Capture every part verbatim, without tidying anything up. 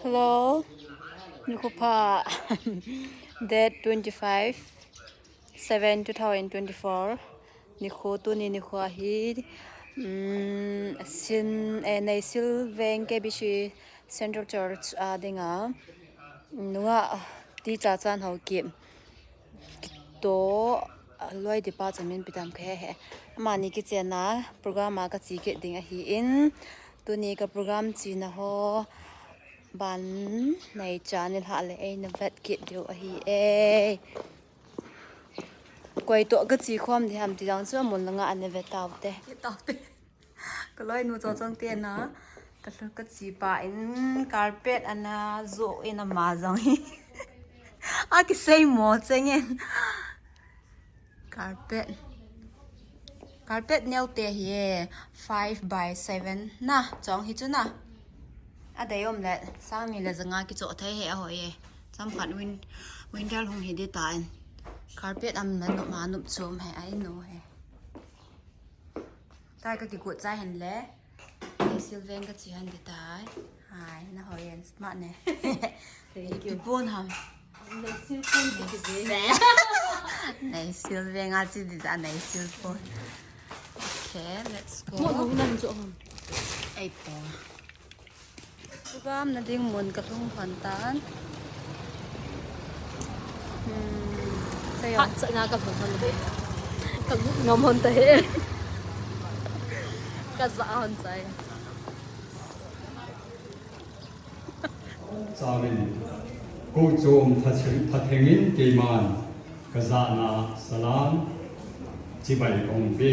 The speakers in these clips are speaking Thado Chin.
Hello. Nikho pha. Date twenty-five, seven, two thousand twenty-four. Nikho, tuni nikho ahi. Um, Sin, eh, Neisil Veng K B C Central Church a dinga nungah teacher chan ho ki to loi department pitam ka he he. Amani kichen a program a ka chi kit ding ahi in. Tuni ka program china ho ban nei cha ni hlah le ei na vet kit diu ahi e. Koi to ka chi khom di ham ti dang chu amun langa ana vet tau te. Ka loi nu cho chong te na. Ka lhun ka chi pa in carpet ana zo in ama jong hi. A kisei mo cheng in. Carpet. Carpet neo te hi e, five by seven na, chong hi chu na. A dei om le, sang ni le janga kicho thei he a hoi e. Cham khat win-, winter hung hi di ta in. Carpet am na nup ma nup chom he, ai no he. Tai ka kikut chai hen le. Neisil Veng ka chi han di tai. Hai, na hoi en smart ne. Thank you. Ipi pon ham. Neisil pon ti ki ve. Neisil Veng a chi di ja Neisil pon. Okay, let's go. Mo mo nam cho ham. Ei po. Program na ding mun ka lhung hon tan. Hmm, sayo. Hah, sa nga ka lhung hon de. Ka ngam hon ta he. Ka za hon chai. Chawin, ko chom tha theng, tha thengin keiman ka jahna salam chibai kong pe.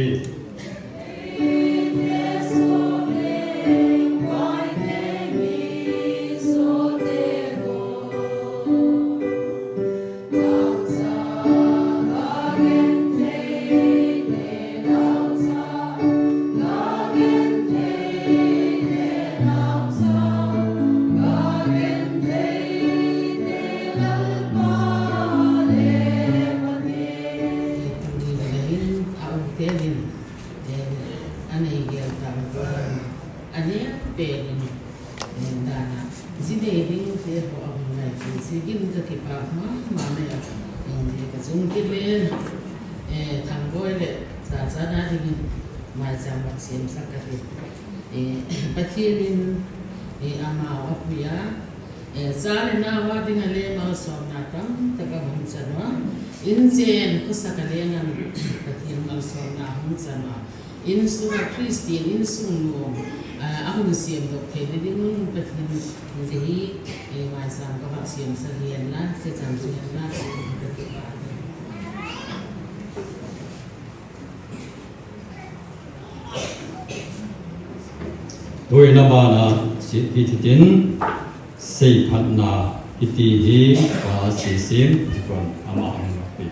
Anei gel tang, anei pe in, eh, dana, ji nei ding te ho a hung nai ti, si gin ka kipa ma, ma me a, eh, ka chung kit le, eh, Thangboi le, Chacha na ding in, maicham va sem sak ka ti. Eh, Pathen in, eh, amau a pui a, eh, cha le nau a ding a le malsomna tamtah a hung chan uva, in chen khosa ka le ngan, Pathen malsomna hung chan uva. Insunga Christian insung nu, ah, ahung siam doh thei ding un Pathen jehi, eh, maicham ka va siam sa hian la, se chang chu hian la, ka ti ba. Tuina bana si pi thitin, seiphatna kiti hi pa Sisim Jikon ama hung pi.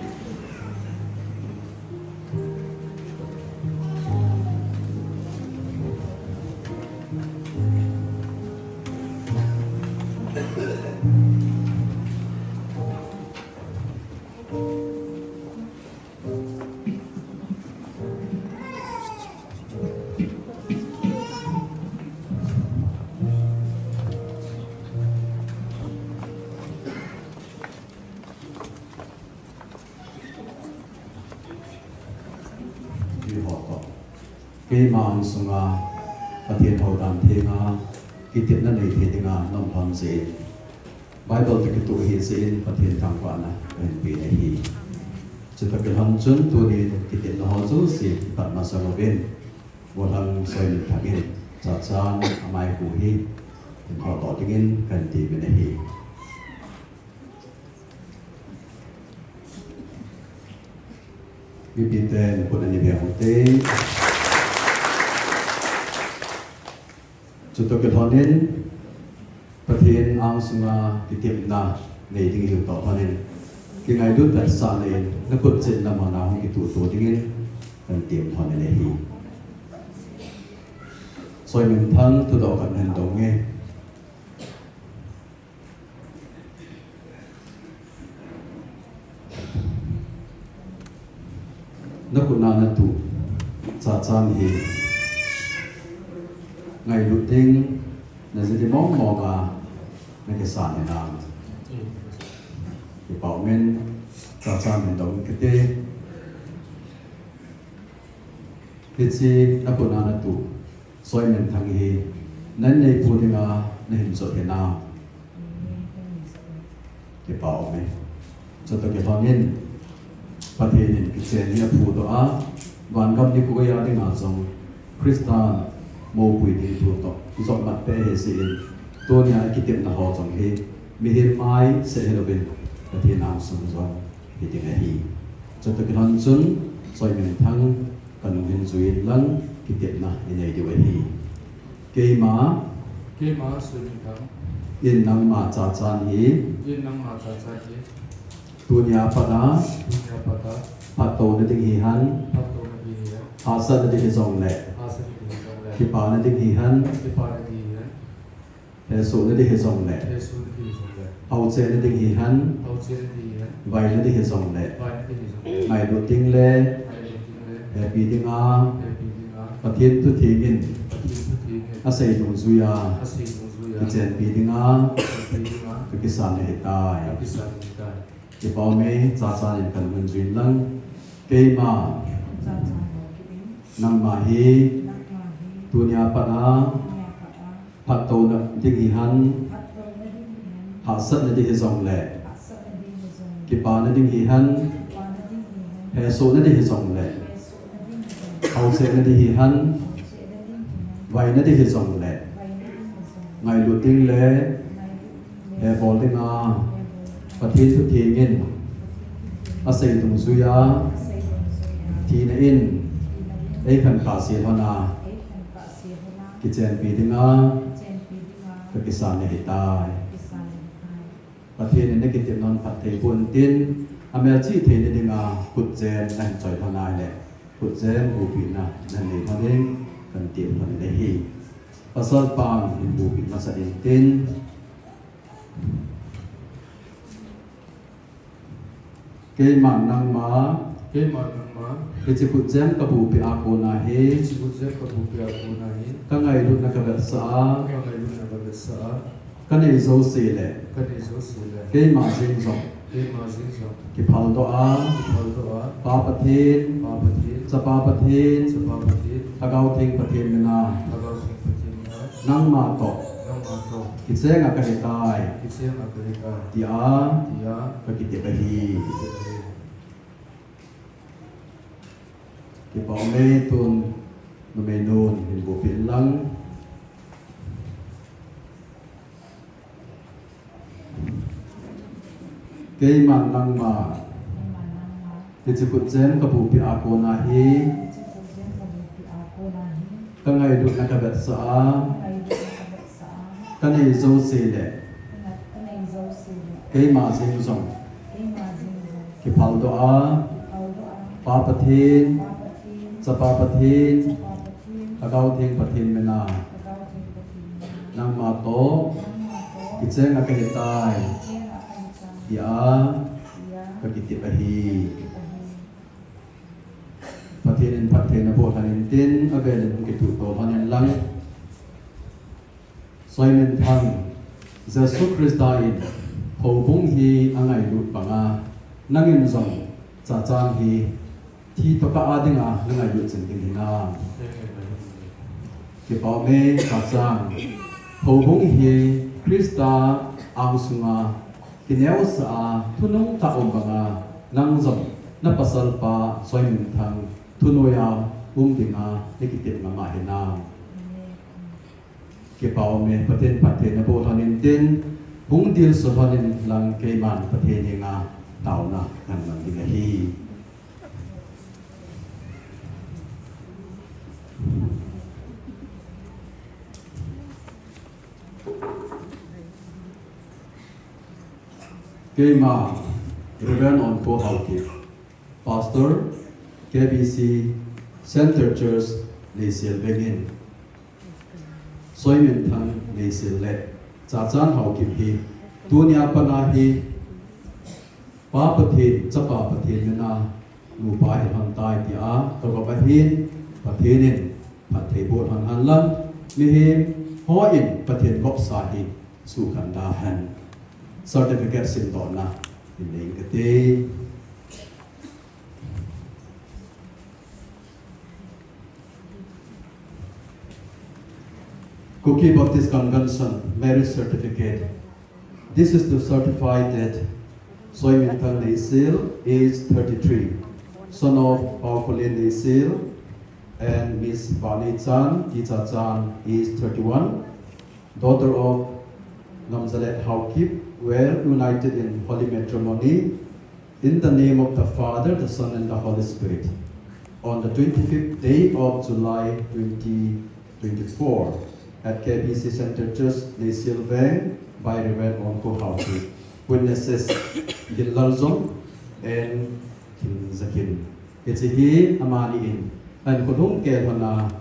Keiman sunga Pathen hou dan thenga kitepna nei thei dinga nom ham jeh in Bible te kituh hi jeh in Pathen thangvahna kahin pe ahi. Chutoh kilhon chun tunin kitepna ho jouse kipat masa louvin, Golhang Soiminthang in Chachan amai hu hi hin ho to dingin kahin temin ahi. Mipite, khut ani bia hong te. Chutoh kilhonin, Pathen angsunga kitepna nei ding hiu toh lhonin, kingailut vetsahna in, na khut chetna mana hung kituh to dingin, kan tem lhonin ahi. Soiminthang, thudoh khat nahin dong nge. Na khut a na tuh Chachan hi ngailut ding, na ji ding mong mong a, Nakisan hinam? Kipa umin, chachan hin dong kate. Hiche nakona natu Soiminthang hi, nanneipu dinga nahin jot hinam? Kipa umin. Chutoh kilhonin, Pathen in kichen hi aphudoh a, vangam nikho a dinga jong Christa mopui ding thu toh jotmat peh ahi jeh in, tunia kitepna ho jong hi mihem mai seh hilouvin, Pathen angsung jong hiding ahi. Chutoh kilhon chun, Soiminthang, kanung hin jui inlang, kitepna inei diu ahi. Keima, keima Soiminthang, in nangma chachan hi, in nangma chachan hi, tunia pat a, tunia pat a, phattouna ding hihen, phattouna ding hihen, hahsatna ding hijongle, hahsatna ding hijongle, kipana ding hihen, kipana ding hihen, hesohna ding hijongle, hesohna ding hijongle, haochena ding hihen, haochena ding hihen, vaina ding hijongle, vaina ding hijongle, ngailut ding le, ngailut ding le, hepi dinga, hepi dinga, Pathen thutheng in, Pathen thutheng in, asei dungjuia, asei dungjuia, kichenpi dinga, kichenpi dinga, kakisan ahitai. Kakisan ahitai. Kipa umin, chachan in kanung hin jui inlang. Keima, nangma hi, tunia pat a, phattouna ding hihen, hahsatna ding hijongle, kipana ding hihen, hesohna ding hijongle, haochena ding hihen, vaina ding hijongle, ngailut ding le hebol dinga, Pathen thutheng in, asei dungjuia, thina in, eikhen kahse lhona, kichenpi dinga, kakisan ahitai. Pathen in nakitepna phatthei boh in tin, amelchih theina dinga, khutjem nahin choi lhon ahile, khutjem bupina nanei lhon ding, kahin tem lhon in ahi. Pasalpan hin bupi masat in tin, keiman nangma, keiman nangma, hiche khutjem kabupeh a kona hi, hiche khutjem kabupeh a kona hi, kangailutna kavetsah a, kangailutna kavetsah a, kanei jouse le, kanei jouse le, keima jeng jong, keima jeng jong, kiphaldoh a, kiphaldoh a, Pa Pathen, Pa Pathen, Chapa Pathen, Chapa Pathen, Lhagao Theng Pathen mina, Lhagao Theng Pathen mina, nangma toh, nangma toh, kichenga kahitai, kichenga kahitai, tia, tia, kakitep ahi. Kipa umin, tun numeinun hin bupi inlang. Keiman nangma, hiche khutjem kabupeh a kona hi, kangailutna kavetsah a, kanei jouse le, keima jeng jong, kiphaldoh a, Pa Pathen, Chapa Pathen, Lhagao Theng Pathen mina, nangma toh, kichenga kahitai, tia, kakitep ahi. Pathen in phattheina boh lhon in tin, avel in hung kituh to lhon inlang. Soiminthang, Jesu Christa in houbung hi angailut banga, nangin jong chachan hi thi tokah a dinga nangailut jing ding hinam? Kipa umin, chachan, houbung hi Christa angsunga kineosah a thunung tah um banga, nang jong napasalpa Soiminthang thunoiya um dinga nakitep ngam ahinam? Kipa umin, Pathen phattheina boh lhon in tin, hung dilsu lhon inlang, keiman Pathen henga taona kahin mang ding ahi. Keima, Reverend Onpo Haokip, Pastor, K B C Centre Church, Neihsial Veng in, Soiminthang Neihsial le Chachan Haokip hi tunia pat a hi Pa Pathen, Chapa Pathen mina nupa hi lhon tai tia kavop ahin, Pathen in phatthei boh lhon hen lang, mihem hon Pathen vopsa hi Sukhanda hen certificate simdohna inei kate. Kuki Baptist Convention marriage certificate. This is to certify that Soiminthang Neishil, age thirty-three, son of Paokolin Neishil and Miss Vani Chan, Ticha Chan, age thirty-one, daughter of Ngamjalet Haokip, were united in holy matrimony in the name of the Father, the Son, and the Holy Spirit. On the twenty-fifth day of July twenty twenty-four, at K B C Centre Church, Neishilveng, by Reverend Ongkho Haokip. Witnesses, Ginlaljom and Khinjakin. Hiche hi amani in, ahin khut hung kel hon a,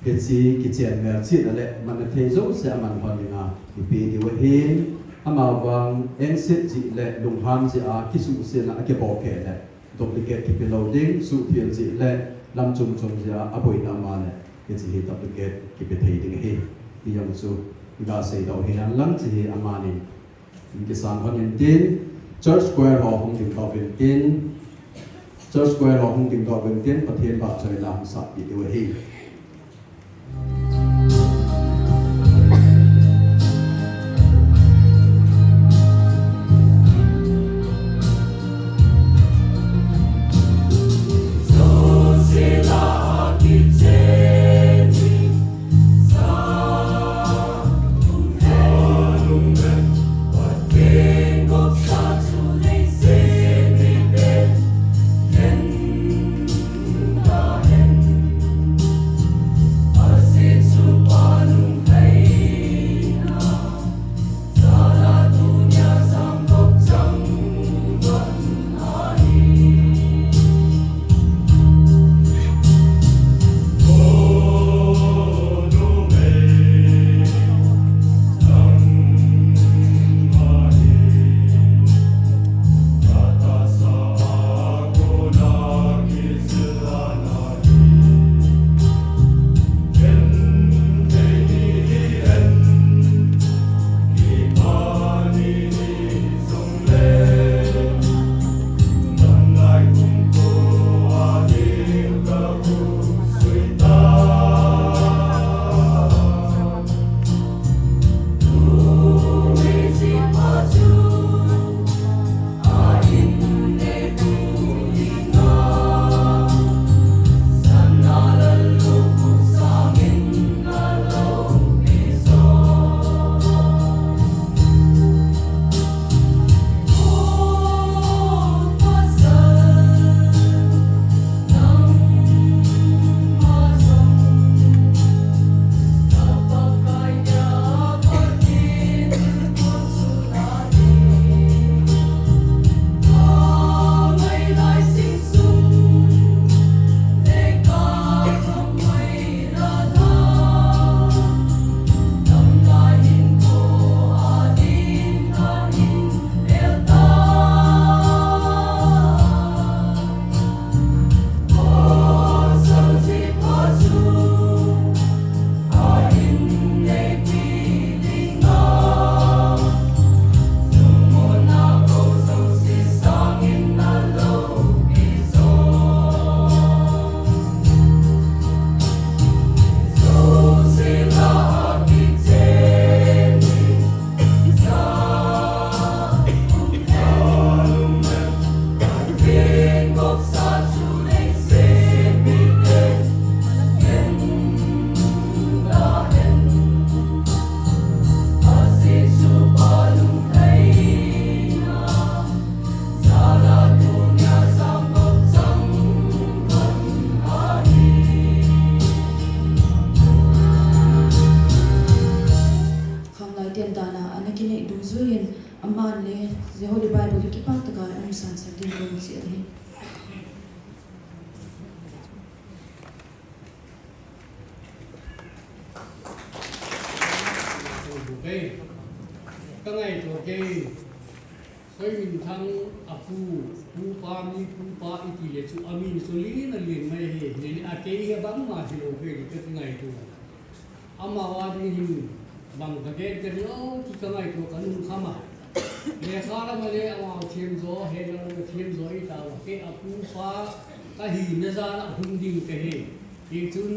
hiche kichen melchihna le manna thei jouse aman lhon dinga ipe diu ahi. Amavang engset jeh le lunghan jeh a kisuhsetna akibol keh le duplicate kipe lou ding, suhthil jeh le lam chom chom jeh a aboina ama le hiche hi duplicate kipe thei ding ahi. Ti jong chu iga seidoh u ahi. Ahinlang hiche hi amani in kisan hon intin, church choir ho hung dingdoh uvin tin, church choir ho hung dingdoh uvin tin, Pathen vahchoina hung sahpeh diu ahi. Khanglai ten dan a ana kinei dungjuiyin, aman le Holy Bible hi kipah tah a ana sansan ding kahin chibai ahi. Ka ngaito kei. Soiminthang a pu, pupa, mi pupa iti le chu amin chu len alen mai ahi, hile a kei hi bangma hilou ve le ka kingaito. Amavang ding hin Bang ka gen ka ri o, ti ka ngaito ka lungkham a. Lekha lam a le amau themjo, he lam a themjo i ta uva. Kei a pu pa ka hina jan a hung ding ka hi. Hichun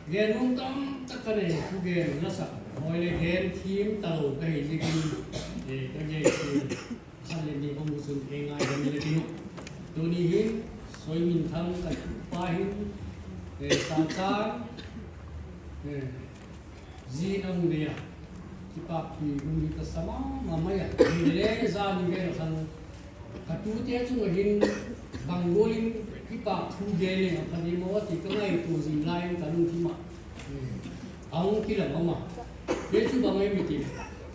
gen um tamtak ka nei, thugen la sa. Hoi le gen thim ta lou ka hi jeh in, eh, ka gen thim. Khat le ni bang chun kei ngai dam le kinu. Tuni hin, Soiminthang ka pa hin, eh, Sachan, eh, ji ang le a. Kipa pi hung hi ta sama ma mai a. Ni le ja ni ve la sang. Ka tu te chu ma hin bang golin kipa thu ge le a pa ni mo ti ka ngai tu jing lai ka lungthim a. Ahung kilang um a. Hichu bang ahi mi ti.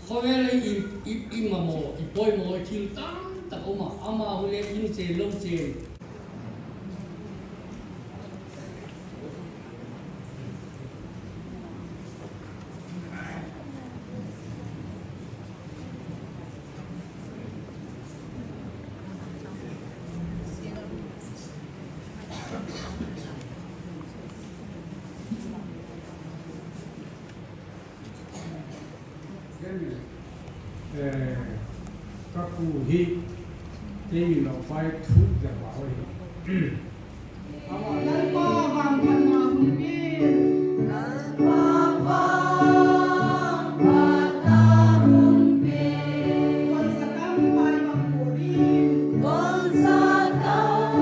Khovel a i, i, i mamaw, i poimaw, i thil tamtak um a. Ama hung le in chen, lou chen. Eh, ka pu hi, kei min lo pai thu le pa ho hi. Lalpa vangphatna hung pen. Lalpa vangphatna hung pen. Bolsa tam pai bang ko ding. Bolsa tam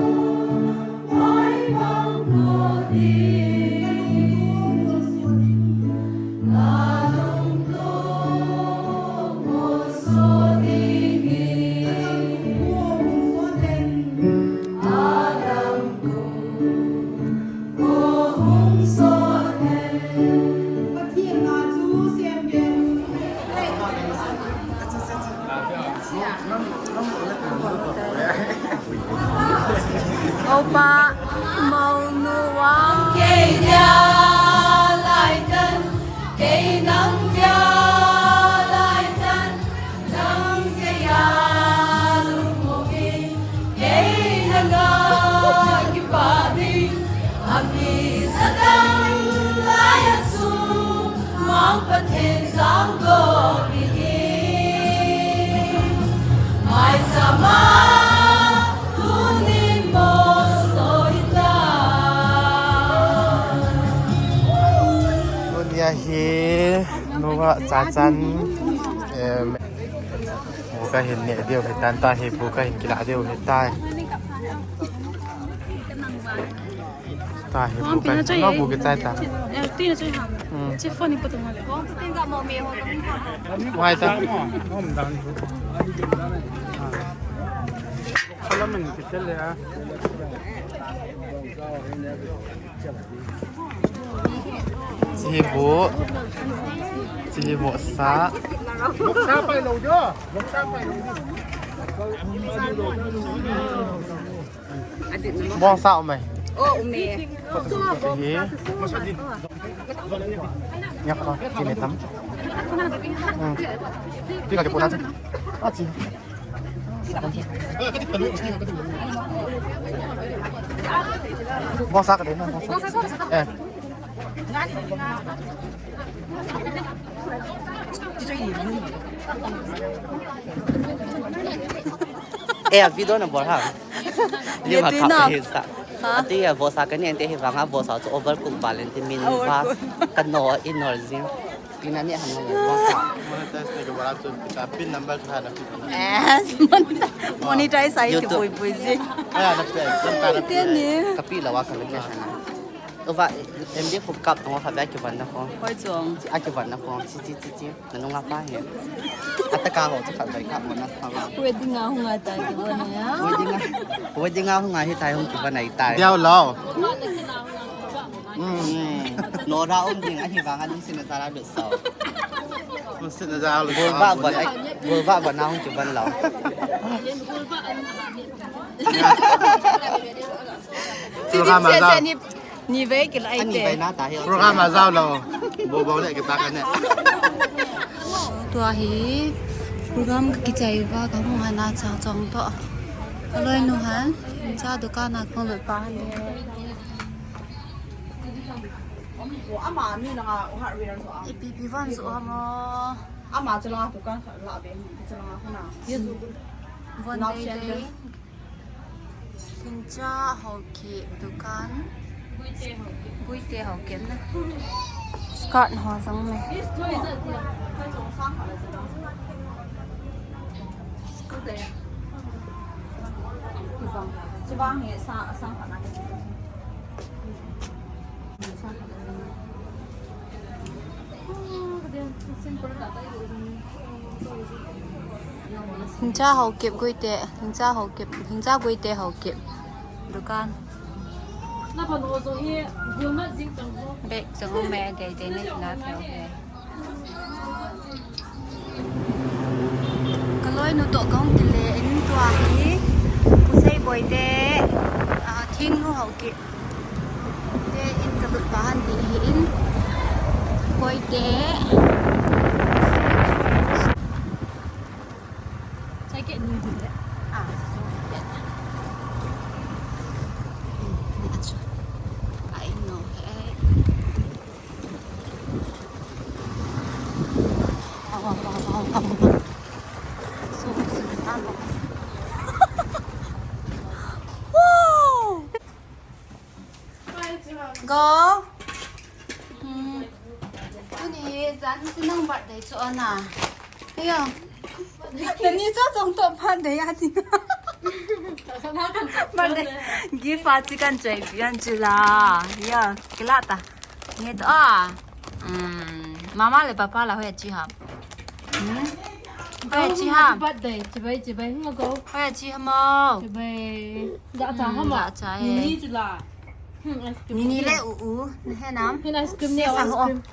pai bang ko ding. Ka lungtup bolsa ding. Ka lungtup bolsa ding. Ka lungtup bolsa ding. Opa, Maunu Wang. Kei dia lai tan, kei nang dia lai tan. Nang kei a lungmong in, kei nang a kipah ding. A mi sa dang lai a chu, Mang Pathen sang ko ding. Mai sa ma, tuni mo so hi ta. Tuni a hi, nu a cha chan, em, Bu ka hin neh diu hitan, ta hi bu ka hin kila diu hitai. Ta hi bu ka hin, no bu ka chai ta. Hmm. Mai ta. Salamin kitel le a. Chi hi bu. Chi hi bu sa. Sa pai lo jo. Sa pai lo jo. Bong sa um e. Oh, um e. Chi hi. Nya ka, chi ne tam. Hmm. Ti ka di puna. Ah, chi. Bong sa ka de na, bong sa. Eh. Eh, video na bol ha. Ye, lim ha tu kap na. Hi sa. Ha? Ati ya, bong sa ka ni ante hi vang a, bong sa chu overcook valen ti min va. Overcook. Ka no in nor jing. Pina ni hang mo. Monetize ni ka wala tu, pin number ka na pin. Yes, monetize. Monetize ai ti YouTube. Pui pui ji. Aya na pin, kan ka na pin. Ti ni. Ka pi la wa ka le ka. Ova, M D khu kap tong kha ba ki ban na ko. Hoi chong. A ki ban na ko. Chi chi chi chi. Na nung apa he. Ata ka ho chu kha ba ka mo na sa ba. Wedding a hung a ta ki ban ya. Wedding a. Wedding a hung a hi tai hung ki ban ai tai. Diao lo. Hmm. Nora um ding ahi vang a lungset na jal a lut so. Lungset na jal a lut so. Bol ba ba na, bol ba ba na hung chu ban lo. Program a jao. Ni ve ki lai te. Program a jao lo. Bo bo le ki ta ka ne. Tua hi program ka kichai va ka hung hana chang chang to. Ka loi nu han, cha dukan a kong lut pa han de. Ama ni langa o hardware so a. Ipi ipi van so amo. Ama chala tu kan la be. Chala kuna. Yesu. Von Dei Dei. Lhingcha Haokip dukan. Guite Haokip na. Skirt ho jong me. Lhingcha Haokip Guite, Lhingcha Haokip, Lhingcha Guite Haokip. Dukan. Bag jong um e, Dei Dei ni la peo he. Ka loinu toh kahung kile in tua hi. Pu Seiboi te, ah, Thingnu Haokip te in ka lut pa han ti hi in. Boi te. Chai ke ni hi le. Ah, so. I know, hey. Go. Hmm. Tuni jan chu nang birthday chu ana. Ayo. Tuni chu chong to birthday a ti. Birthday. Gift a chi kan chai pi an chi la. Ya, kila ta. Nge to a. Hmm. Mama le papa la hoiya chi ham. Hmm. Hoiya chi ham. Birthday, chibai, chibai, hinga go. Hoiya chi ham o. Chibai. Ga cha ham o. Ga cha e. Nini chu la. Hmm, ice cream. Nini le u u, na he nam. Hin ice cream ni, ice cream.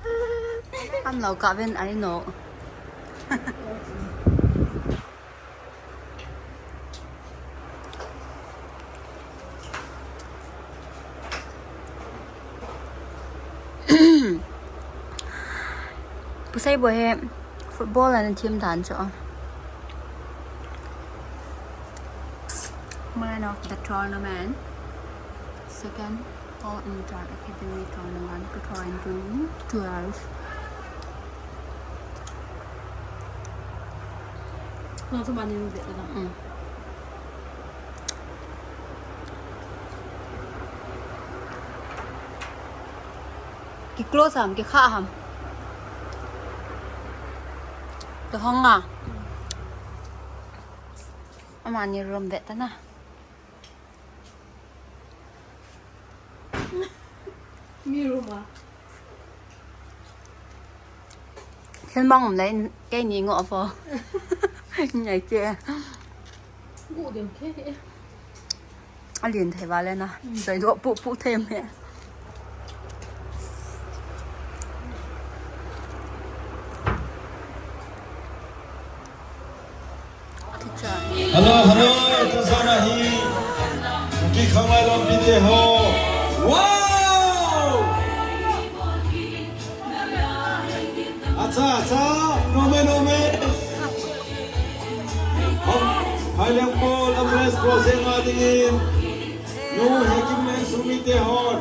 Ham lo ka ben ai no. Pu Seiboi he football ana thim dan chu. Man of the tournament. Second All Inter Academy Tournament two thousand twelve. Nang chu mani ve ta. Mm. Ki close ham, ki kha ham. To hong a. Amani room ve ta na. Mi room a. Thil mang um le, kei ni ngo fo. Ngai che. Gu dem ke. A lien thei va le na. Mm. Soi do pu pu thei me. Hello, hello, ta sana hi. Ki khamai lom pi te ho. Wow! Acha, acha, nome, nome. Hom, Phailengmol, Amrest Crossing a dingin. Nu Hekimlen Sumi te hon.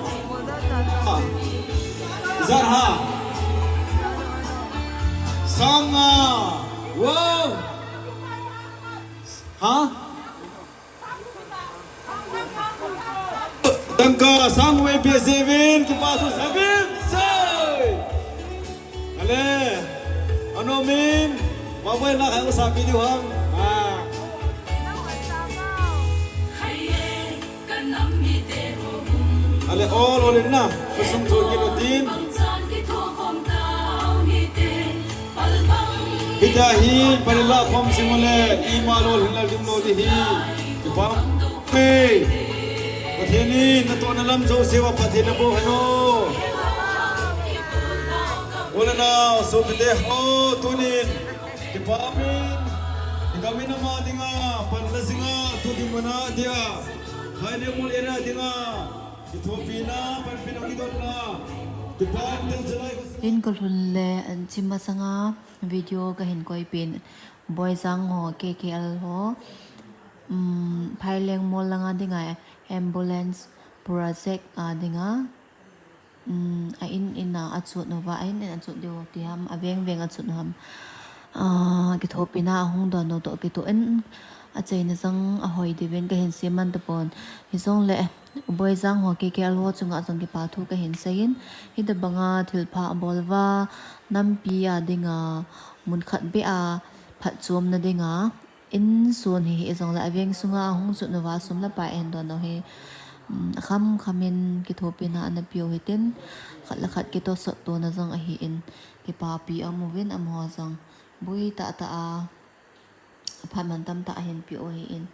Zarha. Sanga. Wow. Ha? Tangka sang wei pe sevin, kipa thu sevin, sei. Ale, ano min, maboi na khai usa video ham. Ah. Ale, all, all in na, kusum chol kilo din. Hita hi, panila pom simule, ima lo hinla lim lo di hi. Kipam. Hey. Pathen in natohna lam jouse uva phatthei naboh hen o. U le nao, sopite ho, tunin. Kipam in. Hikam in ama dinga, pan la jinga, tu ding mana dia. Phailengmol area dinga. Kithopina, panpina, kidotna. Kipam in chalai. In ka lhun le, an chim masanga. Video kahin koi pen Boijang ho, K K L ho, um, Phailengmol langa dinga ambulance project a dinga um, a in in a achot uva, a in in achot diu ti ham, aveng veng achot u ham. Ah, kithopina ahung don u toh kitoh in achaina jong ahoi diuvin kahin sei man tapon. Hijongle, U Boijang ho K K L ho chunga jong kipa thu kahin seiyin. Hitabanga thilpha abol uva, nampi a dinga, mun khat beh a phatchomna dinga, insung hi hijongle aveng sunga ahung chot uva sum le pai ahin don u hi, um, akham kham in kithopina ana peu hitin, khat le khat kitohsot tona jong ahin, kipapi aum uvin amaho jong boi tah tah a, aphat man tamtah ahin peh u ahin.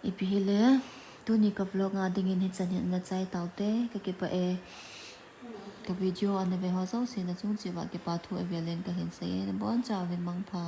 Ipi hile, tuni ka vlog a dingin hichan hin ana chai taute, kakipah e. Ka video ana ve ho jouse nachung cheh uva kipa thu avel in kahin seiye, nabonchauvin mangpha.